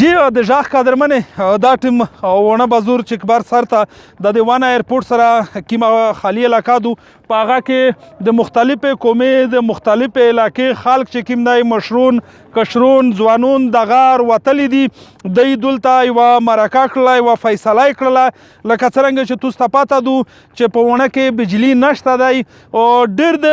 جی د ژاخ قدرمنې، دا ټیم ونه بازور چې کبر سر ته د دیوانه ایرپورټ سره کیمه خالی علاقه دو، په هغه کې د مختلفې قومې د مختلفې علاقې خلک چې کیم دی، مشرون، کشرون، ځوانون دغه وتلې دي. دی دلته یوه مرکه کړله، یوه فیصله یې کړله. لکه څرنګه چې تاسو ته پته دو چې په ونه کې بجلی نشته دی او ډېر د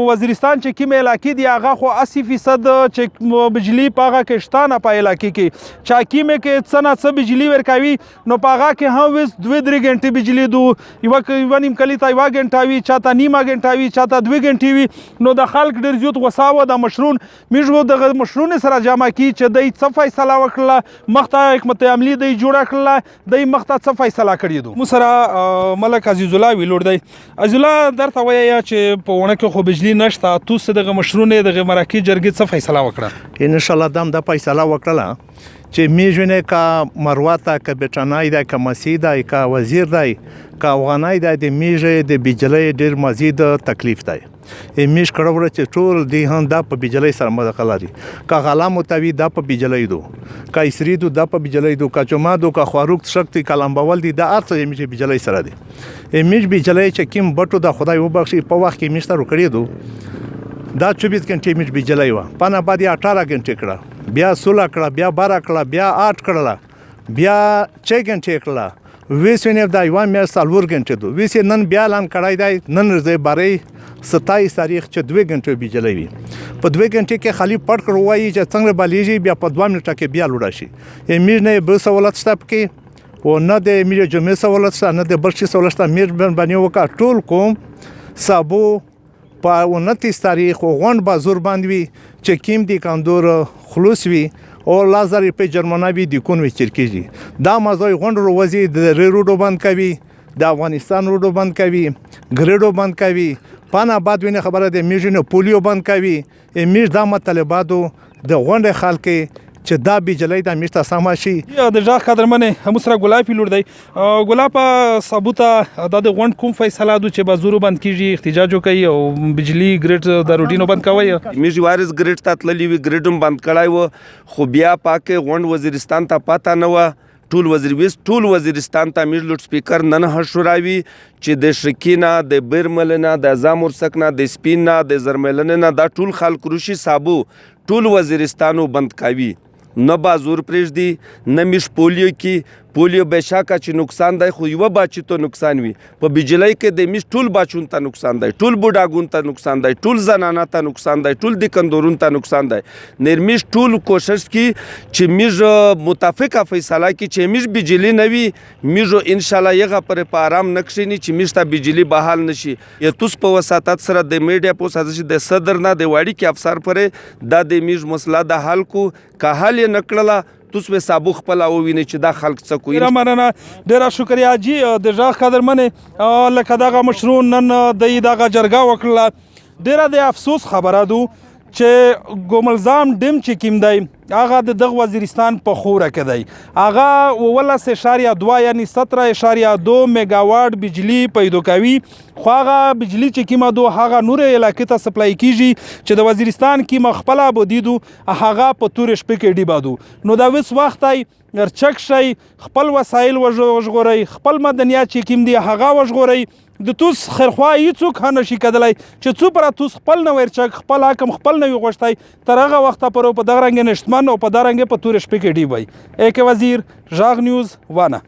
وزیرستان چې کومې علاقې دي، هغه خو 80% چې بجلی په هغه کې شته نه. په علاقې کې چا کیمه کې څه نه څه بجلی ورکوي، نو په هغه کې هم وس 2-3 غنټې بجلی دو. یوه نیم کلی ته یوه غنټه وي، چاته نیمه غنټه وي، چاته 2 غنټې وي. نو د خلک ډېر زیات غوسه و. د مشرون میږ دغه مشرون سره جمع کی چې دی څه فیصله وکړه، مخته حکمت عملی دی جوړه کړله، دی مخته څه فیصله کړې دو. مو سره ملک عزیز الله ویلوړ دی. عزیز الله، درته وایا چې په ونه کې خو بجلی نشته، تاسو دغه مشرونه دغه مرکه جرګې څه فیصله وکړه؟ ان شاء الله دم دا فیصله وکړه چې میژونه کا مرواته که بیټنای ده، که مسیح ده، که وزیر دی، که افغانای ده، د میژه د بجلی ډیر مزید تکلیف دی. میش کړه وړه چې ټول دی هم دا په بجلی سره مدخله لري. که غلا متوي دا په بجلی دو، که اسری دو دا په بجلی دو، که جمعه دو، که خواروک شکتی کلمبول دي، دا ارڅ میش بجلی سره دی. میش بجلی چې کیم بټو د خدای وبخشي، په وخت کې میش ته وکړي دو، دا 24 غنټې میش بجلی و، پنه بعد یې 18 غنټې کړه، بیا 16 کړه، بیا 12 کړه، بیا 8 کړه، بیا 6 غنټې کړه. ویس نه دا یو میاشت 4 غنټې دو. ویس نن بیا اعلان کړای دی، نن ورځې 27 تاریخ، چې 2 غنټې بجلی وي. په 2 غنټې کې خالی پټ کړو، وایي چې څنګه بلیږي، بیا په 2 منټه کې بیا لوړه شي. میش نه به سہولت شته پکې او نه د میر جمعې سہولت شته، نه د بل شي سہولت شته. میر باندې وکړه ټول کوم سابو په 29 تاریخ غونډ بازور باندې وي چې کیم دی کندور خلوص وي او لازر په جرمنه وي، د کون وی چرکیږي. دا مزوی غونډ روزي د روډو بند کوي، د افغانستان روډو بند کوي، ګریډو بند کوي. پانا بعد وینه خبره د میژنو پولیو بند کوي. میژ دا مطالباتو د غونډې خلک چې دا بجلی د میش ته سم شي. د ژاخ قدرمنې، هم سره ګلاب لور دی. ګلاب ثبوته د غونډ کوم فیصله دو چې بازورو بند کیږي، احتجاج کوي او بجلی ګریډ د روډینو بند کوي؟ میږي وارث ګریډ ته تللی وي، ګریډ هم بند کړای و، خو بیا پاکه غونډ وزیرستان ته پاته نه وه. ټول وزیر ویس ټول وزیرستان ته میږ لوډ سپیکر نن هشوراوي چې د شکینا، د برمل نه، د ازام ورسک نه، د سپین نه، د زرملن نه دا ټول خلک روشي، سابو ټول وزیرستانو بند کوي. نه بازور پرېږدي، نه میش پولیو کې. پولیو بېشکه چې نقصان دی، خو یوه بچي ته نقصان وي، په بجلی کې د میش ټول بچون ته نقصان دی، ټول بوډاګون ته نقصان دی، ټول زنانه ته نقصان دی، ټول د کندورون ته نقصان دی. نرمیش ټول کوشش کی چې میږ متفقه فیصله کی چې میش بجلی نه وي، میږ ان شاء الله یغه پر په آرام نه کښیني چې میش ته بجلی بحال نشي. یتوس په وساطت سره، د میډیا په وساطت، د صدر نه د واړي کې افسر پرې دا د میږ مسله د حل کو. که حل یې نه کړله، توس به سابو خپل وویني چې دا خلک څه کوي. ډیره مننه، ډیره شکریا جی. د ژاخ قدرمنې، لکه دغه مشرون نن د دغه جرګه وکړه. ډیره د افسوس خبره دو چې ګوملزام ډیم چې کیم دی، هغه د دغه وزیرستان په خوره کې دی. هغه 17.2 یعنی 17.2 میگاواټ بجلی پیدا کوي، خو هغه بجلی چې کیمه دو، هغه نور علاقې ته سپلای کیږي چې د وزیرستان کیمه خپل آبادی دو، هغه په تور شپې کې ډیبا دو. نو دا وس وخت دی، ورچک شئ، خپل وسایل وژغورئ، خپل مدنیات چې کیم دی هغه وژغورئ. د توس خیرخوا هیڅوک هم نشي کېدلی چې څو پر توس خپل نه ورچک، خپل حکم خپل نه وي غوښتی، تر هغه وخته پر په دغه رنګ نشتمن او په دغه رنګ په تور شپې کې ډیب وي. اے کے وزیر، ژاغ نیوز، وانه.